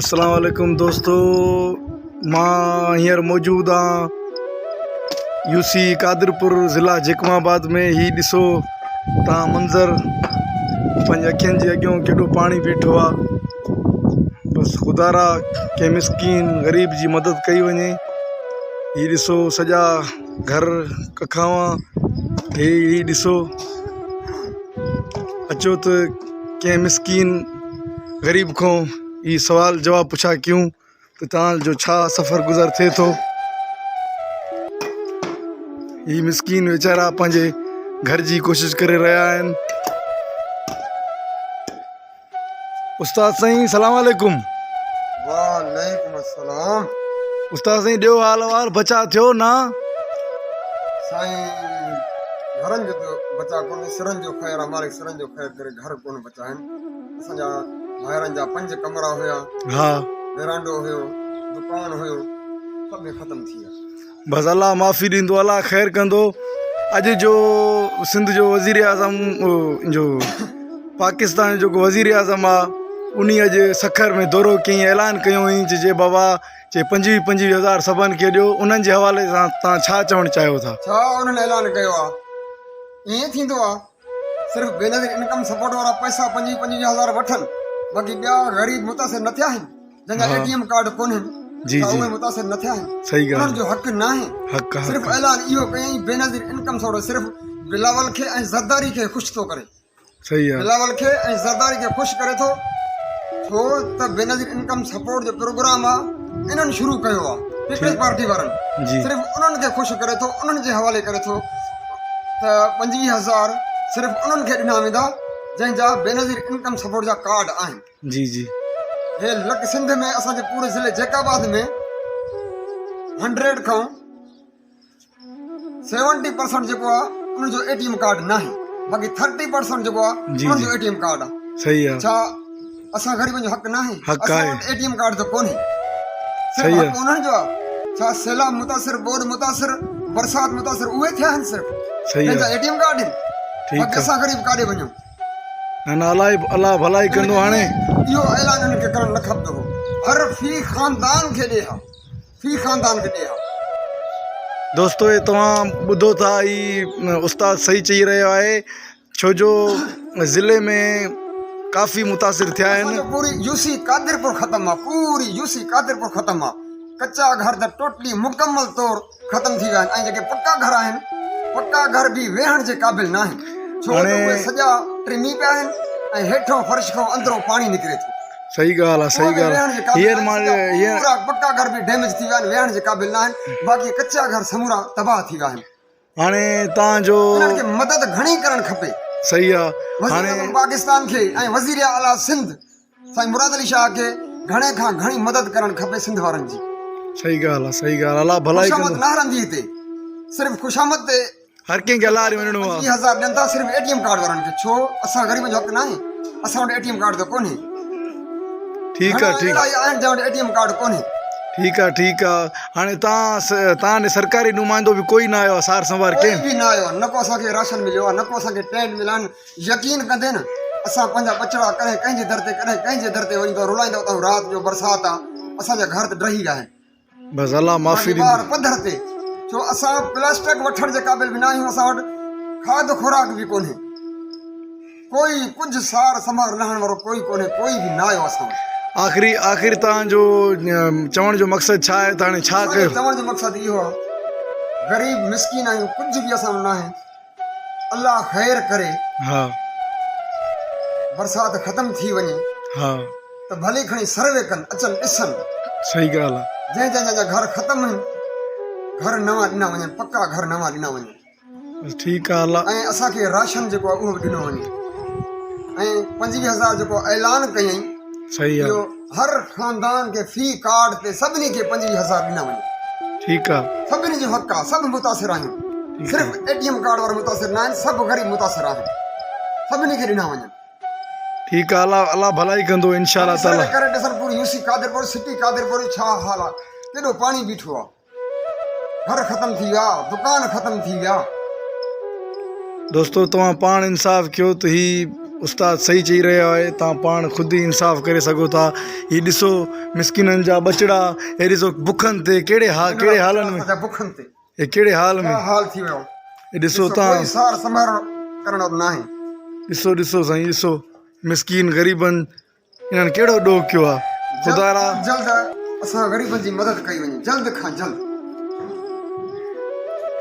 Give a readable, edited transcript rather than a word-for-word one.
اسلام عليڪم دوستو مان هينئر موجود آهيان يو سي قادرپور ضلع جيڪب آباد ۾ هي ڏسو تان منظر پنهنجي اکين جي اڳيون ڪيڏو پاڻي بيٺو آ بس خدا را ڪنهن مسڪين غريب جي مدد ڪئي وڃي هي ڏسو سڄا گهر ڪکاوان هي هي ڏسو اچو ته ڪنهن مسڪين غريب کان هي سوال جواب پڇا ڪيون ته توهان جو ڇا سفر گذر ٿئي ٿو هي مسڪين ويچارا پنهنجي گهر جي ڪوشش ڪري رهيا آهن استاد سائين سلام عليڪم وعليڪم السلام استاد سائين ڏيو حال احوال بچا ٿيو نه سائين گهرن جو ته بچا ڪونهي سرن جو خير آ مالڪ سرن جو خير ڪري گهر ڪونه بچا آهن اسان جا ڀائرن جا پنج ڪمرا هيا ها ويرانڊو هيو دڪان هيو سڀ ختم ٿي ويا بس الله معافي ڏيندو الله خير ڪندو اڄ جو سنڌ جو وزير اعظم جو پاڪستان جو جيڪو وزير اعظم آ انهي اڄ سکر ۾ دورو ڪيائين اعلان ڪيو هئائين چي جي بابا چي پنجويهه پنجويهه هزار سڀن کي ڏيو انهن جي حوالي سان تان ڇا چوڻ چاهيو ٿا ڇا انهن اعلان ڪيو آ ائين ٿيندو آ صرف بينظير انڪم سپورٽ وارا پئسا پنجويهه پنجويهه هزار وٺن باقي ٻيا غريب متاثر نه ٿيا آهن جن جا اي ٽي ايم ڪارڊ ڪونهن جي جي اهي متاثر نه ٿيا آهن صحيح ڳالهه انهن جو حق ناهي حق صرف اعلان اهو ڪيائين بينظير انڪم سپورٽ صرف بلاول کي ۽ زرداري کي خوش ٿو ڪري صحيح آهي بلاول کي ۽ زرداري کي خوش ڪري ٿو ڇو ته بينظير انڪم سپورٽ جو پروگرام آ انهن شروع ڪيو آ پيپلز پارٽي وارن صرف انهن کي خوش ڪري ٿو انهن جي حوالي ڪري ٿو ته 25 هزار صرف انهن کي ڏنا ويندا جنهن جا بينظير انڪم سپورٽ جا ڪارڊ آهن جي جي هي لڪ سنڌ ۾ اسان جي پوري ضلعي جيڪب آباد ۾ 100 کان سيونٽي پرسنٽ جيڪو آ ان جو اي ٽي ايم ڪارڊ ناهي باقي ٿرٽي پرسنٽ جيڪو آ ان جو اي ٽي ايم ڪارڊ آ صحيح آ ڇا اسان غريبن جو حق ناهي حق اسان آهي وٽ اي ٽي ايم ڪارڊ ته ڪونهي صرف حق انهن جو آ ڇا سيلاب متاثر ٻوڏ متاثر برسات متاثر اهي ٿيا آهن صرف صحيح جن جا اي ٽي ايم ڪارڊ آهن ٺيڪ باقي اسان غريب ڪاڏي وڃون نه نه الله الله ڀلائي ڪندو هاڻي اهو اعلان انهن کي ڪرڻ نه کپندو هو هر في خاندان کي ڏي ها في خاندان کي ڏي ها. دوستو هي توهان ٻڌو ٿا هي استاد صحيح چئي رهيو آهي ڇو جو ضلعي ۾ ڪافي متاثر ٿيا آهن پوري يوسي قادرپور ختم آ پوري يوسي قادرپور ختم آ ڪچا گهر ته ٽوٽلي مڪمل طور ختم ٿي ويا آهن ۽ جيڪي پڪا گهر آهن پڪا گهر به ويهڻ جي قابل ناهن ڇو ته اهي سڄا ٽمي پيا آهن ۽ هيٺون فرش کان اندرون پاڻي نڪري ٿو صحيح ڳالهه آ صحيح ڳالهه آ هينئر مان هينئر پورا پڪا گهر به ڊيميج ٿي ويا آهن ويهڻ جي قابل نه آهن باقي ڪچا گهر سمورا تباهه ٿي ويا آهن هاڻي تان جو انهن کي مدد گهڻي ڪرڻ کپي صحيح آ وزير اعظم پاڪستان کي ۽ وزير اعليٰ سنڌ سائين مراد علي شاهه کي گهڻي کان گهڻي مدد ڪرڻ کپي سنڌ وارن جي صحيح ڳالهه آ صحيح ڳالهه الله ڀلائي خوشامد ڪندو نه هلندي هتي صرف خوشامد تي هر ڪنهن کي الله ڏي وڃڻو آ. 25000 ڏين ٿا صرف اي ٽي ايم ڪارڊ وارن کي ڇو اسان غريبن جو حق ناهي اسان وٽ اي ٽي ايم ڪارڊ ته ڪونهي ٺيڪ آ ٺيڪ اهڙا آهن جن وٽ اي ٽي ايم ڪارڊ ڪونهي ٺيڪ آ ٺيڪ آ هاڻي تان تان ڏي سرڪاري نمائندو به ڪوئي نه آيو آ سار سنوار ڪوئي به نه آيو آ نه ڪو اسان کي راشن مليو آ نه ڪو اسان کي ٽينٽ مليا آهن يقين ڪندي نه اسان پنهنجا ٻچڙا ڪڏهن ڪنهن جي در تي ڪڏهن ڪنهن جي در تي وڃي ٿا رلائيندا اتان رات جو برسات آ اسان جا گهر ته ڊهي ويا آهن بس الله معافي ڏيندو. ٻار پڌر تي ڇو اسان پلاسٽڪ وٺڻ جي قابل به نه آهيون اسان وٽ کاڌ خوراڪ به ڪونهي ڪوئي ڪجهه سار سنڀار لهڻ وارو ڪوئي ڪونهي ڪوئي به نه آيو اسان وٽ. آخري آخر توهان جو چوڻ جو مقصد ڇا آهي ته هاڻي ڇا ڪيو. چوڻ جو مقصد اهو آهي غريب مسڪين آهيون ڪجهه به اسان وٽ ناهي الله خير ڪري ها برسات ختم ٿي وڃي ها ته ڀلي کڻي سروي ڪن اچن ڏسن صحيح ڳالهه آ جنهن جنهن جا گهر ختم آهن گهر نوان ڏنا وڃن پڪا گهر نوان ڏنا وڃن بس ٺيڪ آ الله ۽ اسان کي راشن جيڪو آ اهو به ڏنو وڃي ۽ 25 هزار جيڪو اعلان ڪيائين صحيح آ اهو هر خاندان کي في ڪارڊ تي سڀني کي 25 هزار ڏنا وڃن ٺيڪ آ سڀني جو حق آ سڀ متاثر آهيون صرف اي ٽي ايم ڪارڊ وارا متاثر نه آهن سڀ غريب متاثر آهن سڀني کي ڏنا وڃن. ٺيڪ آ الله الله ڀلائي ڪندو انشاء الله تعالي. ڪري ڏسن پوري يوسي قادرپور سٽي قادرپور جو ڇا حال آ ڪيڏو پاڻي بيٺو آ گهر ختم ٿي ويا دڪان ختم ٿي ويا. دوستو توهان پاڻ انصاف ڪيو ته هي استاد صحيح چئي رهيو آهي تان پاڻ خود ئي انصاف ڪري سگهو ٿا هي ڏسو مسڪينن جا ٻچڙا هي ڏسو بکن تي ڪهڙي ها ڪهڙي حالن ۾ بکن تي هي ڪهڙي حال ۾ حال ٿي ويو هي ڏسو تان سار سنڀار ڪرڻ وارو ناهي. ڏسو ڏسو سائين ڏسو مسڪين غريبن انهن ڪهڙو ڏوهه ڪيو آهي خدا را جلد اسان غريبن جي مدد ڪئي وڃي جلد کان جلد.